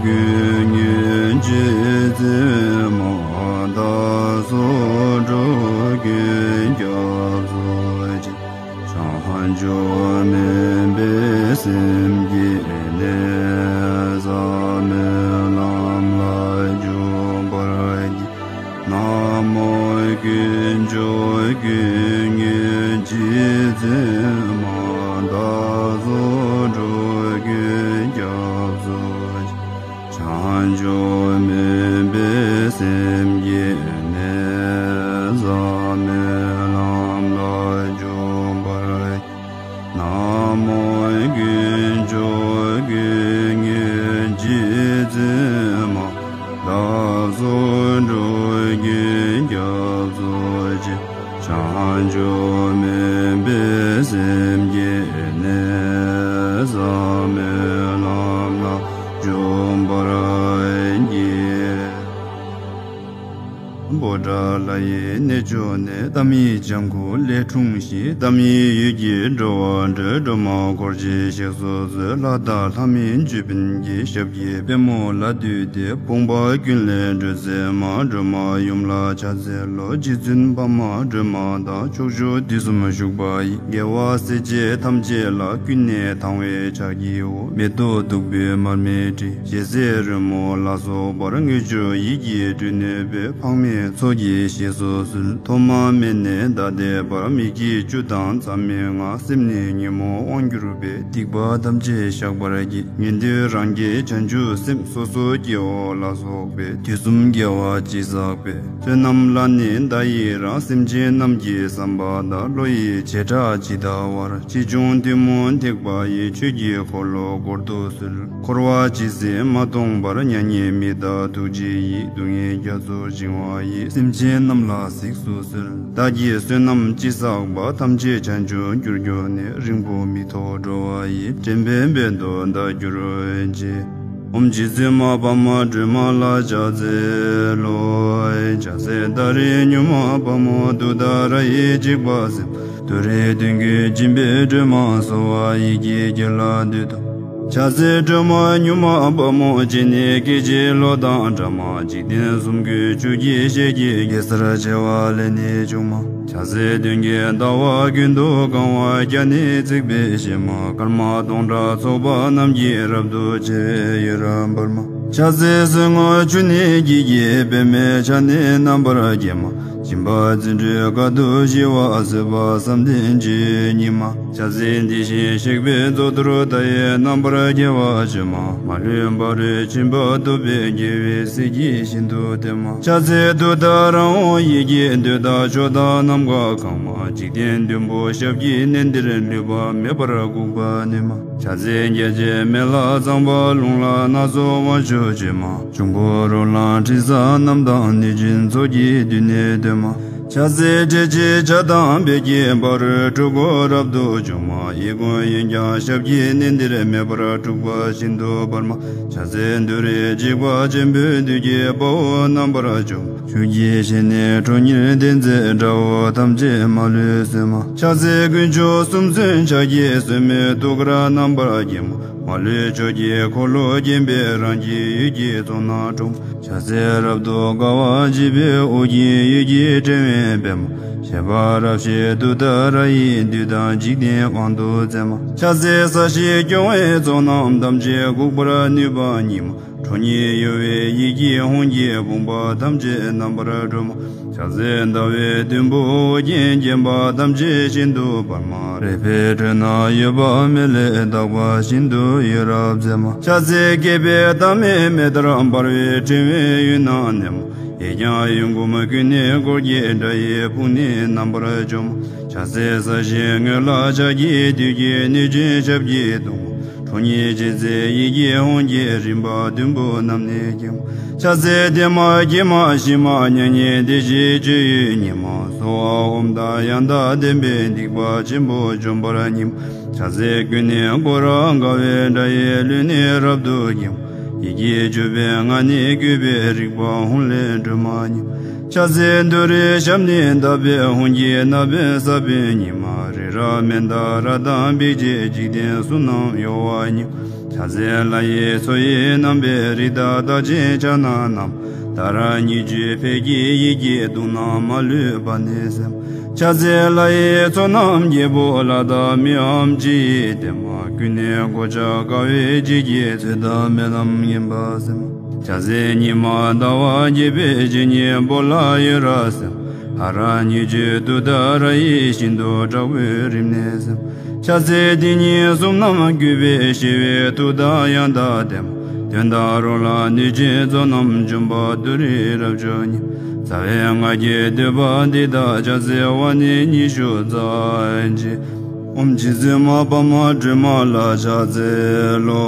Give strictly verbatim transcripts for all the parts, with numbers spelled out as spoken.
ཀུན་ཉོན་ཅིག་འཛིན་མ་བདག་སོགས་འགྲོ་ཀུན་སྐྱབས་སུ་མཆི། བྱང་ཆུབ་སྨོན་པའི་སེམས་བསྐྱེད་ནས། ཟབ་མོའི་ལམ་ལ་འཇུག་པར་བགྱི། ན་མོ། དཀོན་མཆོག་ཀུན་ཉོན་ཅིག་འཛིན་མ་བདག་སོགས་འགྲོ་ཀུན་སྐྱབས་སུ་མཆི། བྱང་ཆུབ་སྨོན་པའི་སེམས་བསྐྱེད་ནས། ཟབ་མོའི་ལམ་ལ་འཇུག་པར་ན་མོ། དཀོན་མཆོག་ཀུན་ཉོན་ཅིག་འཛིན་མ་བདག་སོགས་འགྲོ་ཀུན་སྐྱབས་སུ་མཆི། བྱང་ཆུབ་སྨོན་པའི་སེམས་བསྐྱེད་ནས། ཟབ་མོའི་ལམ་ལ་འཇུག་པར་བགྱི། པོ་ཏ་ལ་ཡི་གནས་མཆོག་ནས། ཏཱཾ་གྱི་ལྗང་ཁུ་ལས་འཁྲུངས་ཤིང་། ཏཱཾ་གྱི་འོད་ཀྱིས་འགྲོ་བ་སྒྲོལ། སྒྲོལ་མ་འཁོར་བཅས་གཤེགས་སུ་གསོལ། ལྷ་དང་ལྷ་མིན་ཅོད་པན་གྱིས། ཞབས་ཀྱི་པདྨོ་ལ་བཏུད་དེ། ཕོངས་པ་ཀུན་ལས་སྒྲོལ་མཛད་མ། སྒྲོལ་མ་ཡུམ་ལ་ཕྱག་འཚལ་ལོ། རྗེ་བཙུན་འཕགས་མ་སྒྲོལ་མ་དང་། ཕྱོགས་བཅུ་དུས་གསུམ་བཞུགས་པ་ཡི། རྒྱལ་བ་སྲས་བཅས་ཐམས་ཅད་ལ། ཀུན་ནས་དང་བའི་ཕྱག་བགྱིའོ། མེ་ཏོག་བདུག་སྤོས་མར་མེ་དྲི། ཞལ་ཟས་རོལ་མོ་ལ་སོགས་པར། དངུལ་ཆུ་ཡིད་ཀྱིས་སྤྲུལ་ནས་འབུལ། ཕག་མོའི་ཚོགས་ཀྱིས་བཞེས་སུ་གསོལ། ཐོག་མ་མེད་ནས་ད་ལྟའི་བར། མི་ཁྱི་བཅུ་དང་མཚམས་མེད་ལྔ། སེམས་ནི་ཉོན་མོངས་དབང་གྱུར་པའི། སྡིག་པ་ཐམས་ཅད་བཤགས་པར་བགྱི། ཉན་ཐོས་རང་རྒྱལ་བྱང་ཆུབ་སེམས། སོ་སོ་སྐྱེ་བོ་ལ་སོགས་པའི། དུས་གསུམ་རྒྱལ་བ་ཅི་བསགས་པའི། བསོད་ནམས་ལ་ནི་བདག་ཡི་རང་། སེམས་ཅན་རྣམས་ཀྱི་བསམ་པ་དག། བློ་ཡི་བྱེ་བྲག་ཇི་ལྟ་བར། ཆེ་ཆུང་ཐུན་མོང་ཐེག་པ་ཡི། ཆོས་ཀྱི་འཁོར་ལོ་བསྐོར་དུ་གསོལ། འཁོར་བ་ཇི་སྲིད་མ་སྟོངས་བར། མྱ་ངན་མི་འདའ་ཐུགས་རྗེ་ཡིས། སྡུག་བསྔལ་རྒྱ་མཚོར་བྱིང་བ་ཡི། སེམས་ཅན་རྣམས་ལ་གཟིགས་སུ་གསོལ། བདག་གིས་བསོད་ནམས་ཅི་བསགས་པ། ཐམས་ཅད་བྱང་ཆུབ་རྒྱུར་གྱུར་ནས། རིང་པོ་མི་ཐོགས་འགྲོ་བ་ཡི། འདྲེན་པའི་དཔལ་དུ་བདག་གྱུར་ཅིག། ཨོཾ་རྗེ་བཙུན་མ་འཕགས་མ་སྒྲོལ་མ་ལ་ཕྱག་འཚལ་ལོ། ཕྱག་འཚལ་ཏཱ་རེ་མྱུར་མ་དཔའ་མོ། ཏུཏྟཱ་ར་ཡི་འཇིགས་པ་སེལ། ཏུ་རེ་གདོན་བགེགས་འཇོམས་པའི་སྒྲོལ་མ། གསོལ་བ་ཡིད་ཀྱིས་ཁྱེད་ལ་འདུད་དོ། ཕྱག་འཚལ་སྒྲོལ་མ་མྱུར་མ་དཔའ་མོ། སྤྱན་ནི་སྐད་ཅིག་གློག་དང་འདྲ་མ། འཇིག་རྟེན་གསུམ་མགོན་ཆུ་སྐྱེས་ཞལ་གྱི། གེ་སར་བྱེ་བ་ལས་ནི་བྱུང་མ། ཕྱག་འཚལ་གདོན་བགེགས་ཟླ་བ་གོས་དུ་གང་བ། རྒྱ་ནི་བརྩེགས་པའི་ཞལ་མ། སྐར་མ་སྟོང་ཕྲག་ཚོགས་པ་རྣམས་ཀྱིས། རབ་ཏུ་ཕྱེ་བའི་ཡུ་རོ་འབར་མ། ཕྱག་འཚལ་གསེར་སྔོ་ཆུ་ནས་སྐྱེས་ཀྱི། པདྨའི་ཕྱག་ནི་རྣམ་པར་བརྒྱན་མ། སྦྱིན་པ་བརྩོན་འགྲུས་དཀའ་ཐུབ་ཞི་བ། བཟོད་པ་བསམ་གཏན་ཆོས་ཉིད་མ། ཕྱག་འཚལ་དེ་བཞིན་གཤེགས་པའི་གཙུག་ཏོར། མཐའ་ཡས་རྣམ་པར་རྒྱལ་བ་ཕྱོགས་མ། མ་ལུས་འཕགས་རིར་ཕྱིན་པ་ཐོབ་པའི། རྒྱལ་བའི་སྲས་ཀྱིས་ཤིན་ཏུ་བསྟེན་མ། ཕྱག་འཚལ་ཏུཏྟཱ་ར་ཧཱུྃ་ཡི་གེས། འདོད་དང་ཕྱོགས་དང་ནམ་མཁའ་གང་མ། འཇིག་རྟེན་བདུན་པོ་ཞབས་ཀྱིས་མནན། འདིར་ལུས་པ་མེད་པར་འགུགས་པར་ནུས་མ། ཕྱག་འཚལ་རྒྱལ་ཆེན་མེ་ལྷ་ཚངས་པ། རླུང་ལྷ་སྣ་ཚོགས་དབང་ཕྱུག་མཆོད་མ། འབྱུང་པོ་རོ་ལངས་དྲི་ཟ་རྣམས་དང་། གནོད་སྦྱིན་ཚོགས་ཀྱིས་མདུན་ནས་བསྟོད་མ། ཕྱག་འཚལ་ཏྲཊ་ཅེས་བྱ་དང་། བེ་ཀྱི་བ་རོལ་སྤྲུལ་སྐུ་རབ་ཏུ་བྱུང་མ། གཡས་བསྐུམ་གཡོན་བརྐྱང་ཞབས་ཀྱིས་མནན། འདིར་མེ་འབར་འཁྲུགས་པ་ཤིན་ཏུ་འབར་མ། ཕྱག་འཚལ་ཏུ་རེ་འཇིགས་པ་ཆེན་པོའི་བདུད་ཀྱི་དཔའ་བོ་རྣམ་པར་འཇོམས། ཆུ་སྐྱེས་ཞལ་ནི་ཁྲོ་གཉེར་ལྡན་མཛད། དགྲ་བོ་ཐམས་ཅད་མ་ལུས་གསོད་མ། ཕྱག་འཚལ་དཀོན་མཆོག་གསུམ་མཚོན་ཕྱག་གི་སོར་མོས་ཐུགས་ཀར་རྣམ་པར་བརྒྱན་མ། མ་ལུས་ཕྱོགས་ཀྱི་འཁོར་ལོས་བརྒྱན་པའི། རང་གི་འོད་ཀྱི་ཚོགས་རྣམས་འཁྲུགས། ཕྱག་འཚལ་རབ་ཏུ་དགའ་བ་བརྗིད་པའི། དབུ་རྒྱན་འོད་ཀྱི་ཕྲེང་བའི་པདྨ། བཞད་པ་རབ་བཞད་ཏུཏྟཱ་ར་ཡིས། བདུད་དང་འཇིག་རྟེན་དབང་དུ་མཛད་མ། ཕྱག་འཚལ་ས་གཞི་སྐྱོང་བའི་ཚོགས་རྣམས། ཐམས་ཅད་འགུགས་པར་ནུས་པ་ཉིད་མ། ཁྲོ་གཉེར་གཡོ་བའི་ཡི་གེ་ཧཱུྃ་གིས། ཕོངས་པ་ཐམས་ཅད་རྣམ་པར་སྒྲོལ་མ། ཕྱག་འཚལ་ཟླ་བའི་དུམ་བུས་དབུ་རྒྱན་བརྒྱན་པ། ཐམས་ཅད་ཤིན་ཏུ་འབར་མ། རལ་པའི་ཁྲོད་ན་ཡོད་པ་མེ་ལས་དག་པ། ཤིན་ཏུ་ཡོངས་རབ་མཛད་མ། ཕྱག་འཚལ་བསྐལ་པའི་མཐའ་མེད་མེ་ལྟར་འབར་བའི། ཕྲེང་བའི་དབུས་ན་གནས་མ། གཡས་བརྐྱང་གཡོན་བསྐུམ་ཀུན་ནས་བསྐོར་གྱིས། དགྲ་ཡི་དཔུང་ནི་རྣམ་པར་འཇོམས་མ། ཕྱག་འཚལ་ས་གཞིའི་ངོས་ལ་ཕྱག་གི་བདུད་ཀྱིས། གནོད་སྦྱིན་ཞབས་ཀྱིས་བརྡུང་མ། ཁྲོ་གཉེར་ཅན་མཛད་ཡི་གེ་ཧཱུྃ་གིས། རིམ་པ་བདུན་པོ་རྣམས་ནི་འགེངས་མ། ཕྱག་འཚལ་བདེ་མ་དགེ་མ་ཞི་མ། མྱ་ངན་འདས་ཞི་སྤྱོད་ཡུལ་ཉིད་མ། གསོལ་བ་ཨོཾ་དང་ཡང་དག་ལྡན་པས། སྡིག་པ་ཆེན་པོ་འཇོམས་པར་ནུས་མ། ཕྱག་འཚལ་ཀུན་ནས་བསྐོར་རབ་དགའ་བའི། དགྲ་ཡི་ལུས་ནི་རབ་ཏུ་འགེངས་མ། ཡི་གེ་བཅུ་པའི་ངག་ནི་བཀོད་པའི། རིག་པ་ཧཱུྃ་ལས་སྒྲོལ་མ་ཉིད་མ། ཕྱག་འཚལ་ཏུ་རེའི་ཞབས་ནི་བརྡབས་པའི། ཧཱུྃ་གི་རྣ་བས་ས་བོན་ཉིད་མ། རི་རབ་མནྡ་ར་དང་འབིགས་བྱེད། འཇིག་རྟེན་གསུམ་རྣམས་གཡོ་བ་ཉིད་མ། ཕྱག་འཚལ་ལྷ་ཡི་མཚོ་ཡི་རྣམ་པའི་རི་དྭགས་རྟགས་ཅན་ཕྱག་ན་བསྣམས། ཏཱ་ར་གཉིས་བརྗོད་ཕཊ་ཀྱི་ཡི་གེས་དུག་རྣམས་མ་ལུས་པ་ནི་སེལ། ཕྱག་འཚལ་ལྷ་ཡི་མཚོ་རྣམས་རྒྱལ་པོ་ལ་དྭགས་མི་འམ་ཅི་ཡི་ལྡན་མ། ཀུན་ནས་གོ་ཆ་དགའ་བའི་བརྗིད་ཀྱིས་ཚེ་དང་རྨི་ལམ་ངན་པ་སེལ། ཕྱག་འཚལ་ཉི་མ་ཟླ་བ་རྒྱས་པའི་བྱེད་གཉིས་པོ་ལ་ཡོད་ར་སེལ། ཧ་ར་གཉིས་བརྗོད་ཏུཏྟཱ་ར་ཡིས་ཤིན་ཏུ་དྲག་པོའི་རིམས་ནད་སེལ། ཕྱག་འཚལ་དེ་ཉིད་གསུམ་རྣམས་གུས་པས་ཞི་བའི་མཐུ་དང་ཡང་དག་ལྡན་མ། གདོན་དང་རོ་ལངས་གནོད་སྦྱིན་ཚོགས་རྣམས་འཇོམས་པ་ཏུ་རེ་རབ་མཆོག་ཉིད། རྩ་བའི་སྔགས་ཀྱི་བསྟོད་པ་འདི་དག་ཕྱག་འཚལ་བ་ནི་ཉི་ཤུ་རྩ་གཅིག། ཨོཾ་རྗེ་བཙུན་མ་འཕགས་མ་སྒྲོལ་མ་ལ་ཕྱག་འཚལ་ལོ།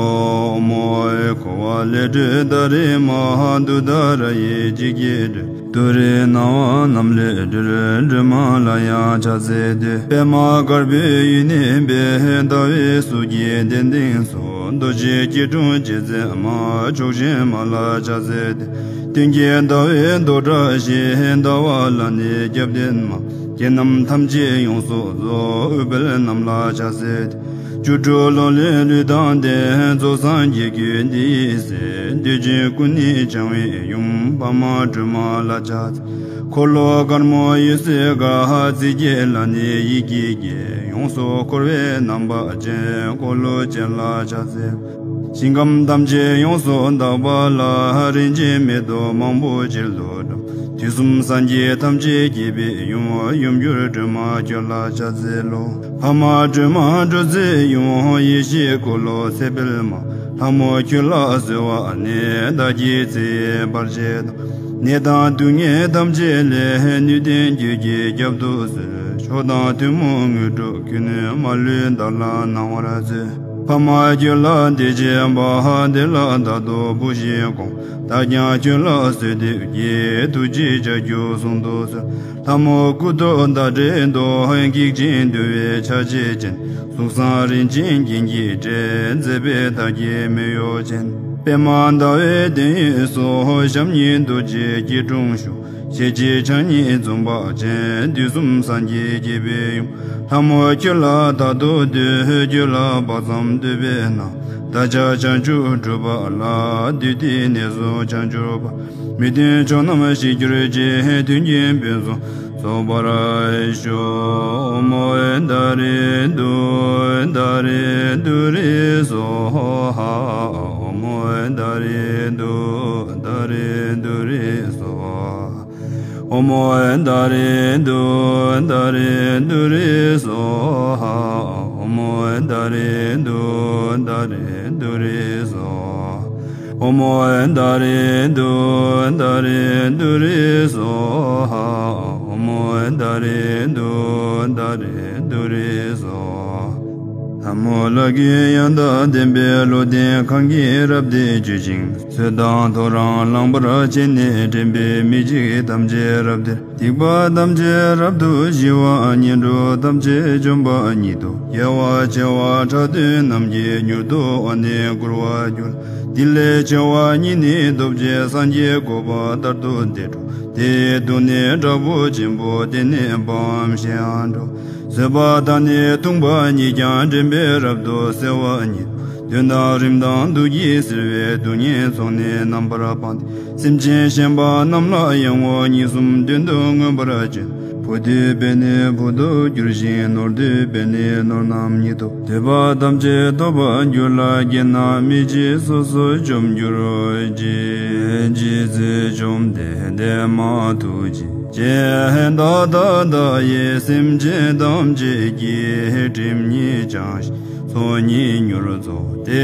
ཨོཾ་འཁོར་བ་ལས་སྒྲོལ་ཏཱ་རེ་མ་ཧཱ་ཏུཏྟཱ་ར་ཡི་བརྗིད་ཀྱིས་སྒྲོལ། ཏུ་རེ་སྣང་བ་རྣམས་ལས་སྒྲོལ། སྒྲོལ་མ་ལ་ཡང་ཕྱག་འཚལ་ཏེ། པདྨ་དཀར་པོའི་ཡུལ་ནས་འཕེལ། ཟླ་བའི་གཟུགས་ཀྱིས་གདན་སྟེངས་སོ། རྡོ་རྗེ་སྐྱིལ་ཀྲུང་བྱེད་མཛད་མ། མཆོག་སྦྱིན་མ་ལ་ཕྱག་འཚལ་ཏེ། སྟེང་གི་ཟླ་བའི་མདོག་བཀྲ་ཤིས། ཟླ་བ་ལ་ནི་རྒྱབ་བརྟེན་མ། རྒྱན་རྣམས་ཐམས་ཅད་ཡོངས་སུ་རྫོགས། ཨུཏྤལ་རྣམས་ལ་ཕྱག་འཚལ་ཏེ། བཅུ་དྲུག་ལོ་ལོན་ལུས་དང་ལྡན། རྫོགས་སངས་རྒྱས་ཀུན་འདི་ཡི་སྲས། འདོད་ཆེན་ཀུན་ནི་འཆང་བའི་ཡུམ། འཕགས་མ་སྒྲོལ་མ་ལ་ཕྱག་འཚལ། འཁོར་ལོ་དཀར་མོ་འོད་ཟེར་དགའ། རྩིབས་བརྒྱད་ལ་ནི་ཡི་གེ་བརྒྱད། ཡོངས་སུ་འཁོར་བའི་རྣམ་པ་ཅན། འཁོར་ལོ་ཅན་ལ་ཕྱག་འཚལ། ཞིང་ཁམས་ཐམས་ཅད་ཡོངས་སུ་དག་པ་ལ། རིན་ཆེན་མེ་ཏོག་མང་པོ་ཕྱིར་དུ་བཀྲམ། དུས་གསུམ་སངས་རྒྱས་ཐམས་ཅད་བསྐྱེད་པའི་ཡུམ། ཡུམ་གྱུར་སྒྲོལ་མ་ཁྱོད་ལ་ཕྱག་འཚལ་ལོ། འཕགས་མ་སྒྲོལ་མ་སྒྲོལ་མཛད་ཡུམ། ཡེ་ཤེས་འཁོར་ལོ་ཚེ་འཕེལ་མ། ལྷ་མོ་ཁྱོད་ལ་གསོལ་བ་ནི། བདག་གི་ཚེ་ཡི་བར་ཆད་དང་། ནད་དང་སྡུག་བསྔལ་ཐམས་ཅད་ལས། ནུས་ལྡན་ཁྱོད་ཀྱིས་བསྐྱབ་ཏུ་གསོལ། མཆོག་དང་ཐུན་མོང་དངོས་གྲུབ་ཀུན། མ་ལུས་བདག་ལ་གནང་བར་མཛོད། འཕགས་མ་ཁྱོད་ལ་འདི་བྱས་པ། འདི་ལ་བདག་ཏུ་བོས་ཤིང་དགོངས། བདག་ཀྱང་ཁྱོད་ལ་གསོལ་འདེབས་ཀྱིས། ཐུགས་རྗེས་བྱ་རྒྱུད་གསུང་དུ་གསོལ། ལྷ་མོ་སྐུ་ཐོག་ཟླ་བྲལ་མདོག། འགེགས་བྱེད་འདུལ་བའི་ཆ་བྱད་ཅན། གཟུགས་བཟང་རིན་ཆེན་རྒྱན་གྱིས་སྤྲས། མཛེས་པའི་མཐའ་བརྒྱད་མིག་ཡོར་ཅན། པདྨ་ཟླ་བའི་གདན་ཡོད་སོགས། ཞབས་གཉིས་རྡོ་རྗེ་སྐྱིལ་ཀྲུང་བཞུགས། ཞལ་གཅིག་ཕྱག་གཉིས་འཛུམ་བག་ཅན། དུས་གསུམ་སངས་རྒྱས་བསྐྱེད་པའི་ཡུམ། ལྷ་མོ་ཁྱོད་ལ་བདག་ཏུ་འདུད། ཁྱོད་ལ་དཔག་བསམ་བསྟོད་པས་ན། བདག་ཅག་བྱང་ཆུབ་སྒྲུབ་པ་ལ། བདུད་སྡེའི་གནས་སུ་བྱང་ཆུབ་པ། མི་མཐུན་ཕྱོགས་རྣམས་ཞི་གྱུར་ཅིག། མཐུན་རྐྱེན་ཕུན་སུམ་ཚོགས་པར་ཤོག། ཨོཾ་ཨནྡ་རེ་དུ་ཨནྡ་རེ་དུ་རེ་སྭཱ་ཧཱ། ཨོཾ་ཨནྡ་རེ་དུ་ཨནྡ་རེ་དུ་རེ་སྭཱ་ཧཱ། ཨོཾ་ཨནྡ་རེ་དུ་ཨནྡ་རེ་དུ་རེ་སྭཱ་ཧཱ། ཨོཾ་ཨནྡ་རེ་དུ་ཨནྡ་རེ་དུ་རེ་སྭཱ་ཧཱ། ཨོཾ་ཨནྡ་རེ་དུ་ཨནྡ་རེ་དུ་རེ་སྭཱ་ཧཱ། ཨོཾ་ཨནྡ་རེ་དུ་ཨནྡ་རེ་དུ་རེ་སྭཱ་ཧཱ། ལྷ་མོ་ལ་གུས་ཡང་དག་ལྡན་པའི། བློ་ལྡན་གང་གིས་རབ་ཏུ་བསྐྱོད་ཅིང་། ཚོད་དང་ཐོ་རངས་ལངས་པར་བྱས་ནས། འདྲེན་པའི་མི་འཇིགས་ཐམས་ཅད་རབ་སྟེར། སྡིག་པ་ཐམས་ཅད་རབ་ཏུ་ཞི་བ། ངན་འགྲོ་ཐམས་ཅད་འཇོམས་པ་ཉིད་དོ། དགེ་བ་བྱེ་བ་ཕྲག་བདུན་རྣམས་ཀྱིས། མྱུར་དུ་དབང་ནི་བསྐུར་བར་འགྱུར། འདི་ལས་ཆེ་བ་ཉིད་ནི་ཐོབ་ཅིང་། སངས་རྒྱས་གོ་འཕང་མཐར་ཐུག་དེར་འགྲོ། དེ་ཡི་དུག་ནི་དྲག་པོ་ཆེན་པོ། དེ་ནི་སྤངས་ཤིང་འགྲོ། བཟོད་པ་དང་ནི་མཐུན་པ་ཉིད་ཀྱང་། འདྲེན་པས་རབ་ཏུ་སེལ་བ་ཉིད། གདོན་དང་རིམས་དང་དུག་གིས་གཟིར་བའི། སྡུག་བསྔལ་ཚོགས་ནི་རྣམ་པར་སྤངས་ཏེ། སེམས་ཅན་གཞན་པ་རྣམས་ལ་ཡང་ངོ་། གཉིས་གསུམ་བདུན་དུ་མངོན་པར་བྱོན། བུ་འདོད་པས་ནི་བུ་ཐོབ་འགྱུར་ཞིང་། ནོར་འདོད་པས་ནི་ནོར་རྣམས་ཉིད་ཐོབ། འདོད་པ་ཐམས་ཅད་ཐོབ་པར་འགྱུར་ལ། དགེ་རྣམས་མི་བྱེད་སོ་སོར་འཇོམས་འགྱུར་ཅིག། རྗེ་བཙུན་བཅོམ་ལྡན་འདས་མ་ཐུགས་རྗེ་ཅན། བདག་ད་ལྟ་ཡི་སེམས་ཅན་ཐམས་ཅད་ཀྱི། སྒྲིབ་གཉིས་བྱང་ཞིང་ཚོགས་གཉིས་མྱུར་རྫོགས་ཏེ།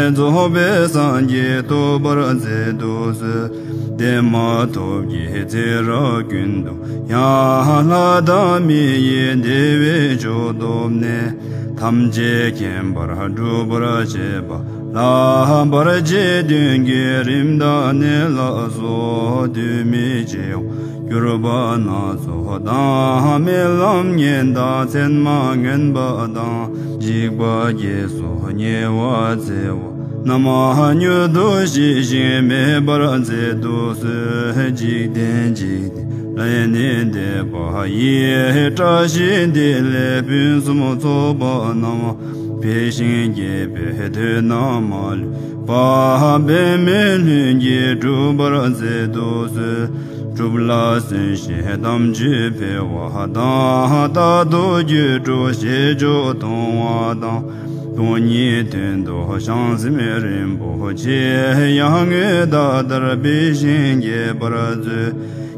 རྫོགས་པའི་སངས་རྒྱས་ཐོབ་པར་མཛད་དུ་གསོལ། དེ་མ་ཐོབ་ཀྱི་ཚེ་རབས་ཀུན་ཏུ་ཡང་། ལྷ་དང་མི་ཡི་བདེ་བའི་མཆོག་ཐོབ་ནས། ཐམས་ཅད་མཁྱེན་པར་སྒྲུབ་པར་བྱེད་པ་ལ། བར་ཆད་གདོན་བགེགས་རིམས་དང་ནད་ལ་སོགས། དུས་མེད་བྱེད་འོང་གྱུར་པ་སྣ་ཚོགས་དང་། རྨི་ལམ་ངན་དང་མཚན་མ་ངན་པ་དང་། འཇིགས་པ་བརྒྱད་སོགས་ཉེ་བར་འཚེ་བ་རྣམས། མྱུར་དུ་ཞི་ཞིང་མེད་པར་མཛད་དུ་གསོལ། འཇིག་རྟེན་འཇིག་རྟེན་ལས་ནི་འདས་པ་ཡི། བཀྲ་ཤིས་བདེ་ལེགས་ཕུན་སུམ་ཚོགས་པ་རྣམས། འཕེལ་ཞིང་རྒྱས་པའི་དོན་རྣམས་མ་ལུས་པ། འབད་མེད་ལྷུན་གྱིས་གྲུབ་པར་མཛད་དུ་གསོལ། སྒྲུབ་ལ་བརྩོན་ཞིང་དམ་ཆོས་འཕེལ་བ་དང་། རྟག་ཏུ་སྐྱེ་འགྲོ་ཞི་མཆོག་མཐོང་བ་དང་། སྟོང་ཉིད་དོན་དུ་བྱང་སེམས་རིན་པོ་ཆེ། ཡར་ངོའི་ཟླ་ལྟར་འཕེལ་ཞིང་རྒྱས་པར་མཛོད།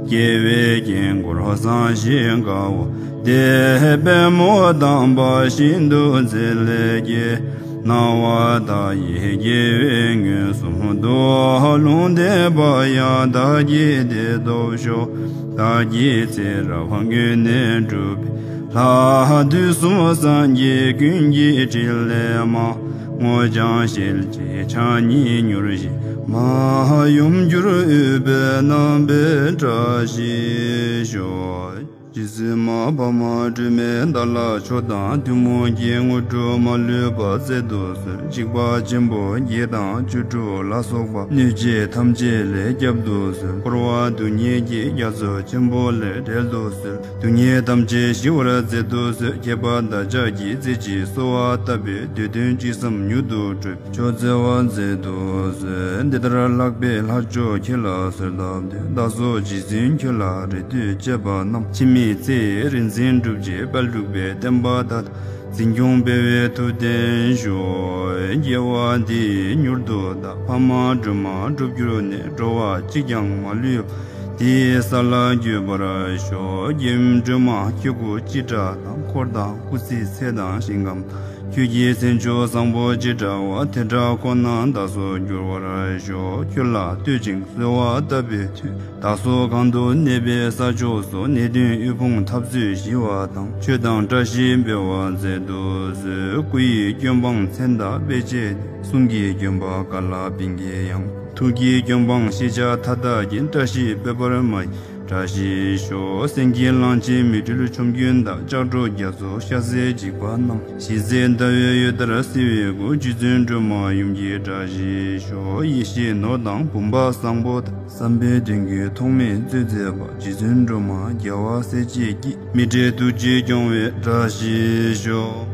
རྒྱལ་བའི་དཀྱིལ་འཁོར་བཟང་ཞིང་དགའ་བ་དེར། པདྨོ་དམ་པ་ཤིན་ཏུ་མཛེས་ལས་སྐྱེས། སྣང་བ་མཐའ་ཡས་རྒྱལ་བས་མངོན་སུམ་དུ། ལུང་བསྟན་པ་ཡང་བདག་གིས་དེ་ཐོབ་ཤོག། བདག་གིས་ཚེ་རབས་སྔོན་ནས་བསྒྲུབས་པའི་ལྷ། དུས་གསུམ་སངས་རྒྱས་ཀུན་གྱི་ཕྲིན་ལས་མ། སྔོ་ལྗང་ཞལ་གྱི་ཕྱག་གཉིས་མྱུར་ཞི་མ། ཡུམ་གྱུར་འོད་འབར་རྣམ་པའི་བཀྲ་ཤིས་ཤོག། རྗེ་བཙུན་མ་འཕགས་མ་སྒྲོལ་མའི་བདག་ལ་མཆོག་དང་ཐུན་མོང་གི་དངོས་གྲུབ་མ་ལུས་པ་སྩལ་དུ་གསོལ། འཇིགས་པ་ཆེན་པོ་བརྒྱད་དང་བཅུ་དྲུག་ལ་སོགས་པ། གནོད་བྱེད་ཐམས་ཅད་ལས་བསྐྱབ་ཏུ་གསོལ། འཁོར་བ་སྡུག་བསྔལ་གྱི་རྒྱ་མཚོ་ཆེན་པོ་ལས་བསྒྲལ་དུ་གསོལ། སྡུག་བསྔལ་ཐམས་ཅད་ཞི་བར་མཛད་དུ་གསོལ། ཁྱད་པར་བདག་ཅག་གི་རྩེ་གཅིག་གསོལ་བ་བཏབ་པའི་དུས་གདོན་ཅི་བསམ་མྱུར་དུ་གྲོལ། མཆོག་སྩོལ་བ་མཛད་དུ་གསོལ། འདི་ལྟར་ལྷག་པའི་ལྷ་མཆོག་ཁྱེད་ལ་གསོལ་བཏབ་སྟེ། བདག་སོགས་རྗེ་བཙུན་ཁྱོད་ལ་རེ་ལྟོས་བཅས་པ་རྣམས། འཆི་མེད་ཚེ་ཡི་རིག་འཛིན་སྒྲུབ་བྱེད་དཔལ་འབྲུག་པའི་བསྟན་པ་དར། འཛིན་སྐྱོང་འཕེལ་བའི་མཐུ་ལྡན་ཤོག། དགེ་བ་འདི་ཡིས་མྱུར་དུ་བདག། འཕགས་མ་སྒྲོལ་མ་འགྲུབ་གྱུར་ནས། འགྲོ་བ་གཅིག་ཀྱང་མ་ལུས་པ། དེ་ཡི་ས་ལ་འགོད་པར་ཤོག། ཡུམ་སྒྲོལ་མ་ཁྱེད་སྐུ་ཅི་འདྲ་དང་། འཁོར་དང་སྐུ་ཚེའི་ཚད་དང་ཞིང་ཁམས། ཁྱོད་ཀྱི་མཚན་མཆོག་བཟང་པོ་ཅི་འདྲ་བ། དེ་འདྲ་ཁོ་ནར་བདག་སོགས་འགྱུར་བར་ཤོག། ཁྱོད་ལ་བསྟོད་ཅིང་གསོལ་བ་བཏབ་པའི་མཐུས། བདག་སོགས་གང་དུ་གནས་པའི་ས་ཕྱོགས་སུ། ནད་གདོན་དབུལ་ཕོངས་འཐབ་རྩོད་ཞི་བ་དང་། ཆོས་དང་བཀྲ་ཤིས་འཕེལ་བར་མཛད་དུ་གསོལ། སྐུ་ཡི་སྐྱོན་སྤངས་མཚན་དང་དཔེ་བྱད་དེ། གསུང་གི་སྐྱོན་སྤངས་ཀ་ལ་པིང་གའི་དབྱངས། ཐུགས་ཀྱི་སྐྱོན་སྤངས་ཤེས་བྱ་མཐའ་དག་གི། བཀྲ་ཤིས་པད་དཀར་མ་ཡི་བཀྲ་ཤིས་ཤོག། སེང་གེ་གླང་ཆེན་མི་འཁྲུལ་ཆོམ་རྐུན་དང་། ལྕགས་སྒྲོག་རྒྱ་མཚོ་ཤ་ཟའི་འཇིགས་པ་རྣམས། ཞི་བྱེད་ཟླ་འོད་འོད་ལྟར་བསིལ་བའི་སྐུ། རྗེ་བཙུན་སྒྲོལ་མ་ཡུམ་གྱི་བཀྲ་ཤིས་ཤོག། ཡེ་ཤེས་ནོར་དང་བུམ་པ་བཟང་པོ་དང་། བསམ་པའི་དོན་ཀུན་ཐོགས་མེད་མཛོད་མཛད་པ། རྗེ་བཙུན་སྒྲོལ་མ་རྒྱལ་བ་སྲས་བཅས་ཀྱི། མི་འབྲལ་ཐུགས་རྗེས་སྐྱོང་བའི་བཀྲ་ཤིས་ཤོག།